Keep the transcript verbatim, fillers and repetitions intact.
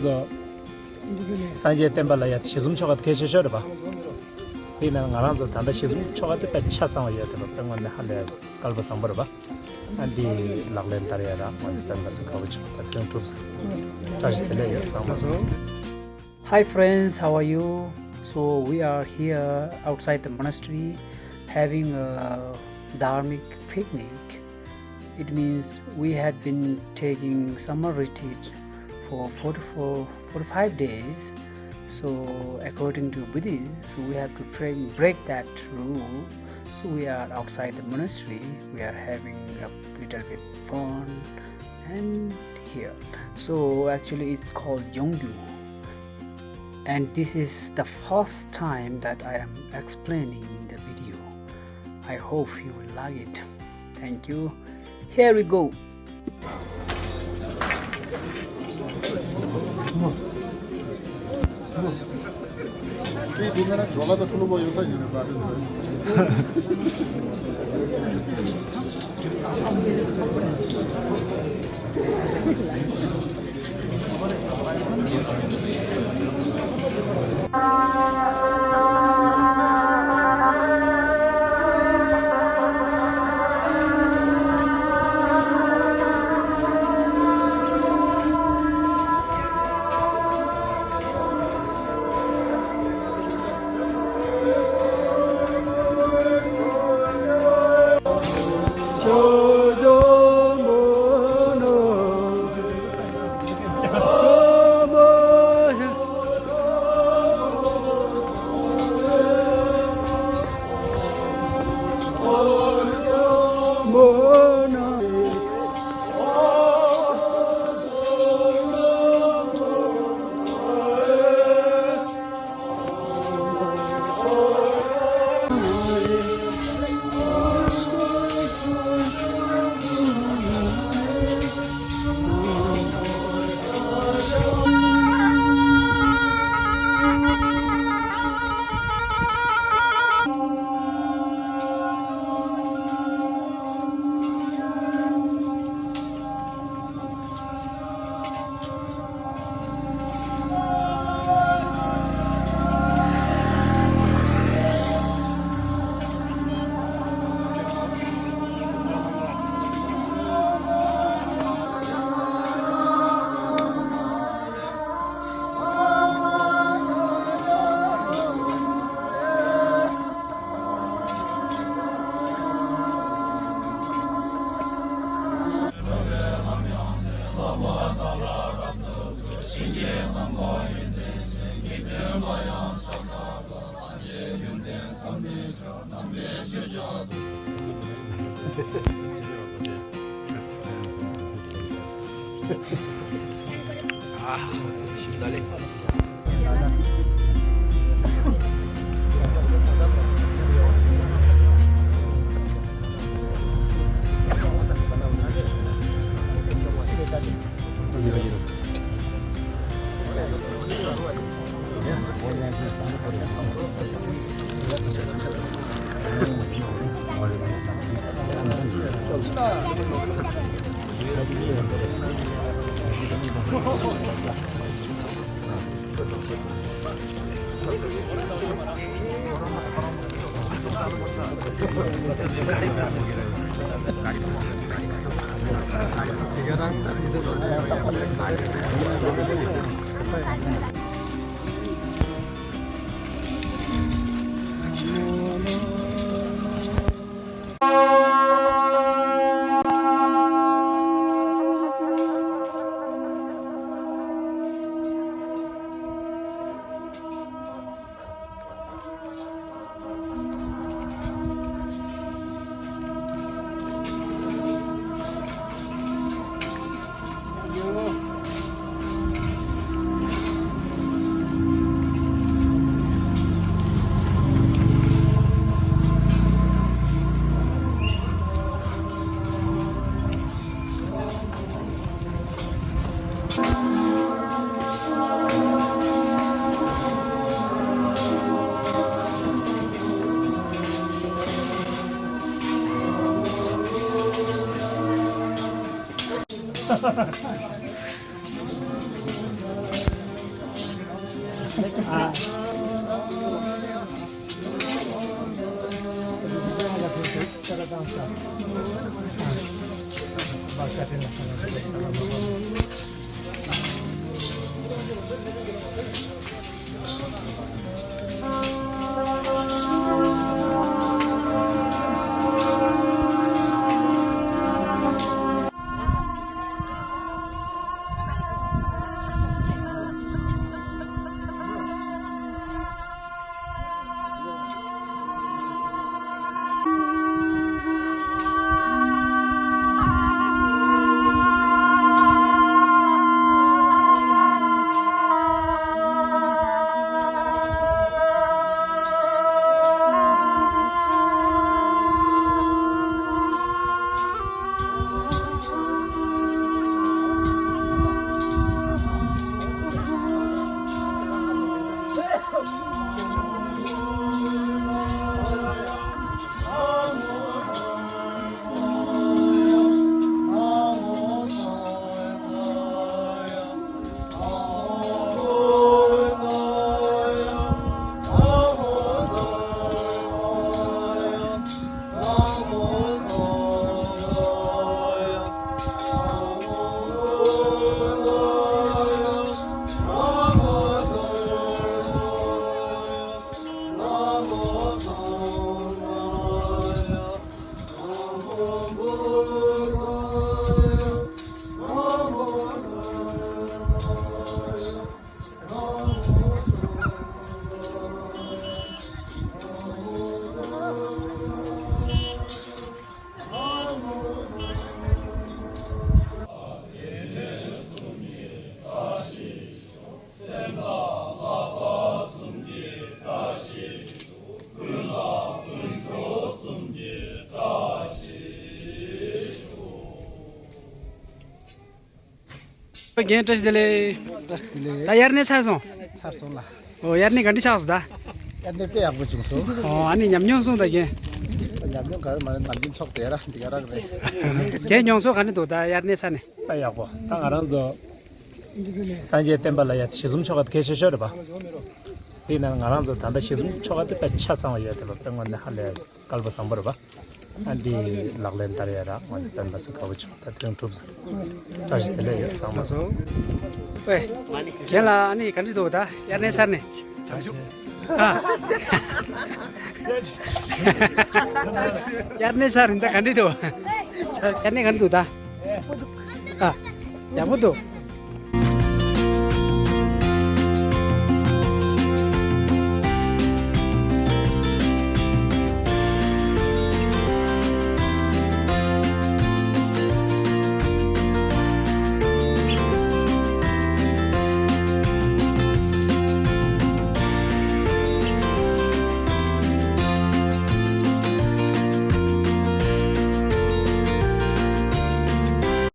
སངས་རྒྱས་བསྟན་པ་ལ་ཡ་དེ་ཞི་འཛུམ་ཆོ་ག་དེ་གལ་ཆེ་ཤོས་རེད་པ། དེ་ཡིན་ན་ང་རང་ཚོ་ད་ལྟ་ཞི་འཛུམ་ཆོ་ག་དེ་དཔེ་ཆ་ཚང་བ་ཡོད་དེ་པ། དཔེ་དངོས་གནས་ཧ་ལས་སྐལ་པ་བཟང་པོ་རེད་པ། ཨ་འདི་ལག་ལེན་བསྟར་ཡ་ར་དངོས་གནས་དཔེ་མ་སྲིད་དགའ་པོ་བྱུང་། ད་དོན་གྲུབ་ཟེར། བཀྲ་ཤིས་བདེ་ལེགས་ཡོད་ཚང་མ། Hi friends, how are you? So we are here outside the monastery having a dharmic picnic. It means we had been taking summer retreat for forty-four, forty-five days. So according to Buddhists, we have to break, break that rule. So we are outside the monastery. We are having a little bit fun and here. So actually it's called Yongyu. And this is the first time that I am explaining the video. I hope you will like it. Thank you. Here we go. རྒན་བཀྲ་ཤིས་བདེ་ལེགས། བཀྲ་ཤིས་བདེ་ལེགས། ད་དབྱར་གནས་ཚར་སོང་། ཚར་སོང་ལ། ཨོ་དབྱར་གནས་ག་འདྲ་ཆགས་སོང་ད། དབྱར་གནས་དཔེ་ཡག་པོ་བྱུང་སོང་། ཨོ་ཨ་ནི་ཉམས་མྱོང་གསུངས་ད་རྒན། ཉམས་མྱོང་ག་རེ་མ་རེད། ནམ་རྒྱུན་ཚོགས་དེ་ར་འདི་ག་རང་རེད། རྒན་མྱོང་ཚོར་ག་འདྲ་འདུག་ད་དབྱར་གནས་ཚར་ནས། དཔེ་ཡག་པོ། ད་ང་རང་ཚོ་སངས་རྒྱས་བསྟན་པ་ལ་ཡ་ཞི་འཛུམ་ཆོ་ག་དེ་གལ་ཆེ་ཤོས་རེད་པ། དེས་ན་ང་རང་ཚོ་ད་ལྟ་ཞི་འཛུམ་ཆོ་ག་དེ་དཔེ་ཆ་ཚང་བ་ཡོད་དེ་ལ་དཔེ་དངོས་གནས་ཧ་ལས་སྐལ་པ་བཟང་པོ་རེད་པ། ཨ་འདི་ལག་ལེན་བསྟར་ཡ་ར་ང་ཚོ་སྤེན་པ་སུ་དགའ་བོ་བྱུང་། ད་དེ་རིང་གྲུབ་སོང་། བཀྲ་ཤིས་བདེ་ལེགས་ཡོད་ཚང་མ། ཨེ། རྒན་ལགས་ཨ་ནི་ག་འདྲ་འདུག་ད་དབྱར་གནས་ཚར་ནས། ཨ། དབྱར་གནས་ཚར་ནས་ད་ག་འདྲ་འདུག་དབྱར་གནས་ག་འདྲ་འདུག་ད། ཨ། ཡག་པོ་འདུག